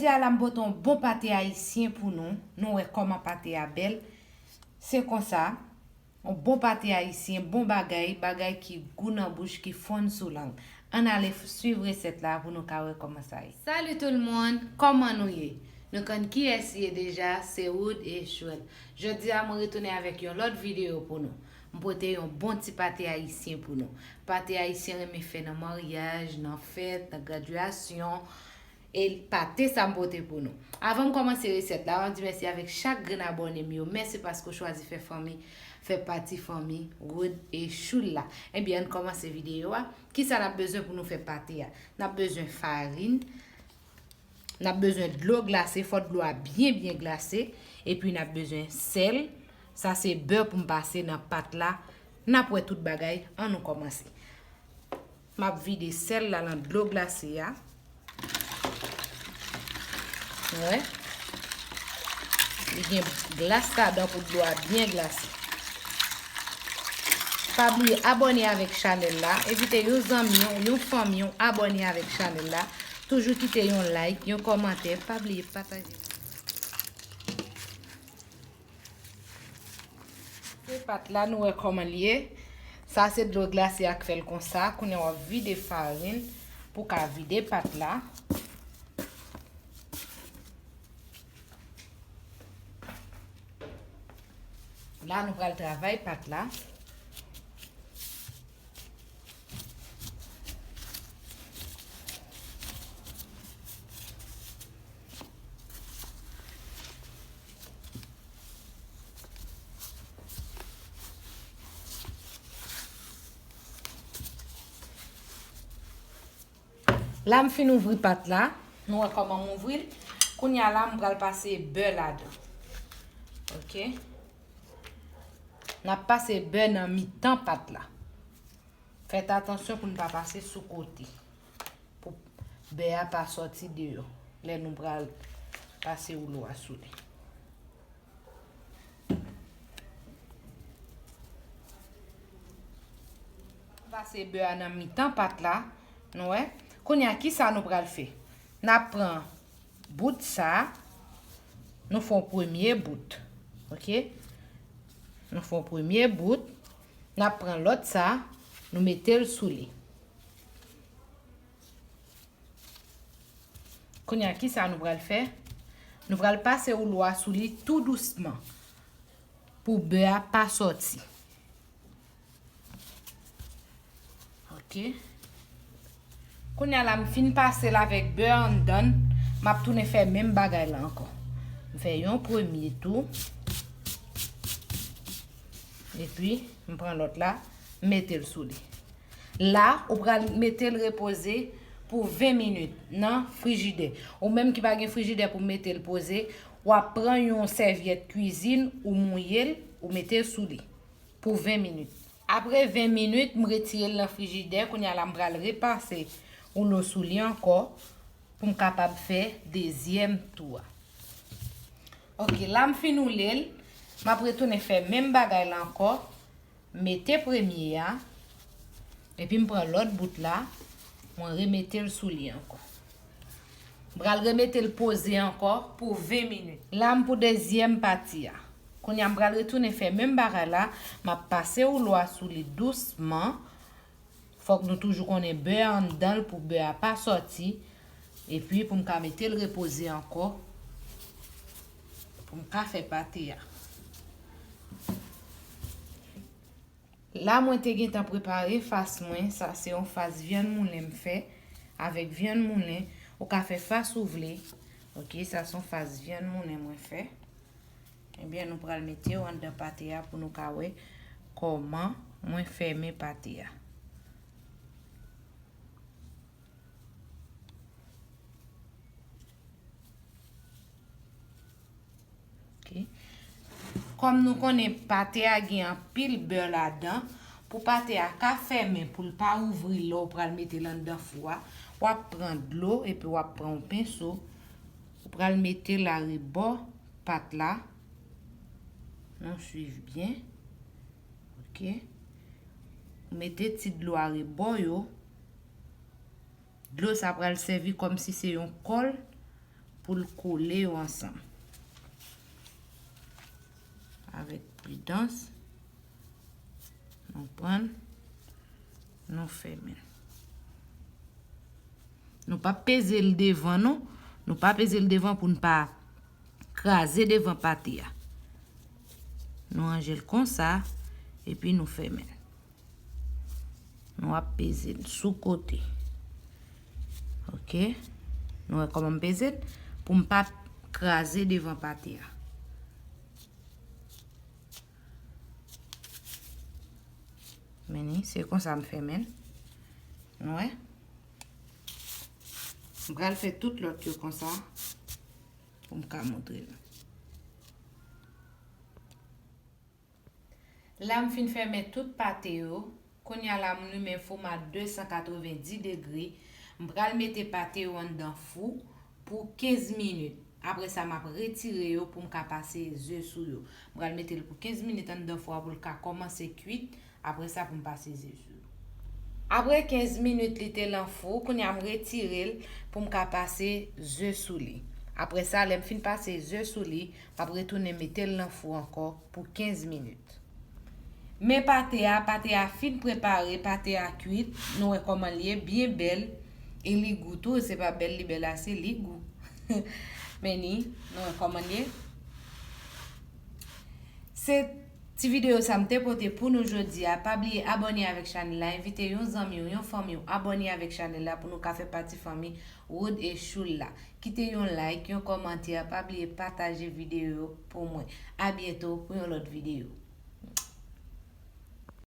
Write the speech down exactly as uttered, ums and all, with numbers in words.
Jodi a la m pote yon bon pate ayisyen pou nou. Nou wè kòman pate a bèl. Se konsa, yon bon pate ayisyen, bon bagay, bagay ki gou nan bouch, ki fonn sou lang. Ann ale f- swiv resèt la pou nou ka wè kòman sa ye. Salut tout le monde, kòman nou ye? Nou konn kiyès ye deja, se Wood e Chouel. Jodi a mwen retounen avèk yon lòt videyo pou nou. M pote yon bon ti pate ayisyen pou nou. Pate ayisyen renmen fè nan maryaj, nan fèt, nan gradyasyon. E pate sa m pote pou nou. Avan m kòmanse resèt la, m ap di mèsi avèk chak grenn abòne m yo. Mèsi paske w chwazi fè fanmi, fè pati fanmi Wood e Chouel la. Ebyen, ann kòmanse videyo a. Kisa n ap bezwen pou nou fè pate a? N ap bezwen farin, n ap bezwen dlo glase, fò dlo a byen, byen glase. Epi n ap bezwen sèl. Sa se bè pou m pase nan pat la. N ap wè tout bagay. Ann nou kòmanse. M ap vide sèl la nan dlo glase a. Wè. Li gen glas ladan pou dlo a byen glase. Pa bliye abòne avèk chanèl la. Envite yon zanmi w, yon fanmi w abòne avèk chanèl la. Toujou kite yon like, yon kòmantè. Pa bliye pataje. Se pat la, nou wè kòman l ye. Sa se dlo glase a k fè l konsa. Kounye a w ap vide farin pou w ka vide pat la. La, nou pral travay pat la. La, m fin ouvri pat la. Nou wè kòman m ouvri l. Kounye a la, m pral pase bè ladan. Ok. N ap pase bè nan mitan pat la. Fèt atansyon pou n pa pase sou kote. Pou bè a pa sòti deyò. Lè nou pral pase woulo a sou li. Pase bè a nan mitan pat la, nou wè. Kounye a, kisa nou pral fè? N ap pran bout sa, nou fè yon premye bout. Ok? Nou fè yon premye bout. N ap pran lòt sa, nou mete l sou li. Kounye a, kisa nou pral fè? Nou pral pase woulo a sou li tou dousman pou bè a pa sòti. Ok. Kounye a la, m fin pase l avèk bè anndan l, m ap tounen fè menm bagay la ankò. M fè yon premye tou. Epi, m pran lòt la, m mete l sou li. La, ou pral mete l repoze pou ven minit nan frijidè. Ou menm ki pa gen frijidè pou mete l poze, w ap pran yon sèvyèt kwizin, ou mouye l, ou mete l sou li pou ven minit. Apre ven minit, m retire l nan frijidè. Kounye a la, m pral repase woulo sou li ankò pou m kapab fè dezyèm tou a. Ok, la m fin woule l, m ap retounen fè menm bagay la ankò. M mete premye a, epi m pran lòt bout la, mwen remete l sou li ankò. M pral remete l poze ankò pou ven minit. La m pou dezyèm pati a. Kounye a m pral retounen fè menm bagay la, m ap pase woulo a sou li dousman. Fòk nou toujou konnen bè a anndan l pou bè a pa sòti. Epi pou m ka mete l repoze ankò, pou m ka fè pate a. La mwen te gentan prepare fas mwen, sa se yon fas vyann moulen m fè, avèk vyann moulen, ou ka fè fas ou vle. Ok, sa se yon fas vyann moulen mwen fè. Ebyen, nou pral mete yo anndan pate a pou nou ka wè kòman mwen fèmen pate a. Ok. Kòm nou konnen pate a gen anpil bè ladan, pou pate a ka fèmen, pou l pa ouvri lè w pral mete l anndan fou a, w ap pran dlo epi w ap pran yon penso, ou pral mete l arebò pat la. Nou swiv byen. Ok. Ou mete ti dlo arebò yo. Dlo sa pral sèvi kòmsi se yon kòl pou l kole yo ansanm. Avèk pridans, nou pran l, nou fèmen l. Nou pa peze l devan, non. Nou pa peze l devan pou n pa kraze devan pate a. Nou ranje l konsa, epi nou fèmen l. Nou ap peze l sou kote. Ok? Nou wè kòman m peze l? Pou m pa kraze devan pate a. Men ni, se konsa m fèmen l. Nou wè? M pral fè tout lòt yo konsa pou m ka montre nou. La, m fin fèmen tout pate yo. Kounye a la, m limen fou m a de san katrevenndis degre. M pral mete pate yo anndan fou pou kenz minit. Apre sa, m ap retire yo pou m ka pase ze sou yo. M pral mete l pou kenz minit anndan fou a pou l ka kòmanse kuit. Apre sa, pou m pase ze sou yo. Apre kenz minit, li te lan fou. Kounye a, m retire l pou m ka pase ze sou li. Apre sa, lè m fin pase ze sou li, m ap retounen mete l lan fou ankò pou kenz minit. Men pate a, pate a fin prepare, pate a kuit, nou wè kòman l ye, byen bèl, e li gou tou, se pa bèl li bèl a, se li gou. Men ni, nou wè kòman l ye. Se ti videyo sa m te pote pou nou jodi a. Pa bliye abòne avèk chanèl la, envite yon zanmi w, yon fanmi w abòne avèk chanèl la pou nou ka fè pati fanmi Wood e Choul la. Kite yon like, yon kòmantè, pa bliye pataje videyo yo pou mwen. A byento pou yon lòt videyo.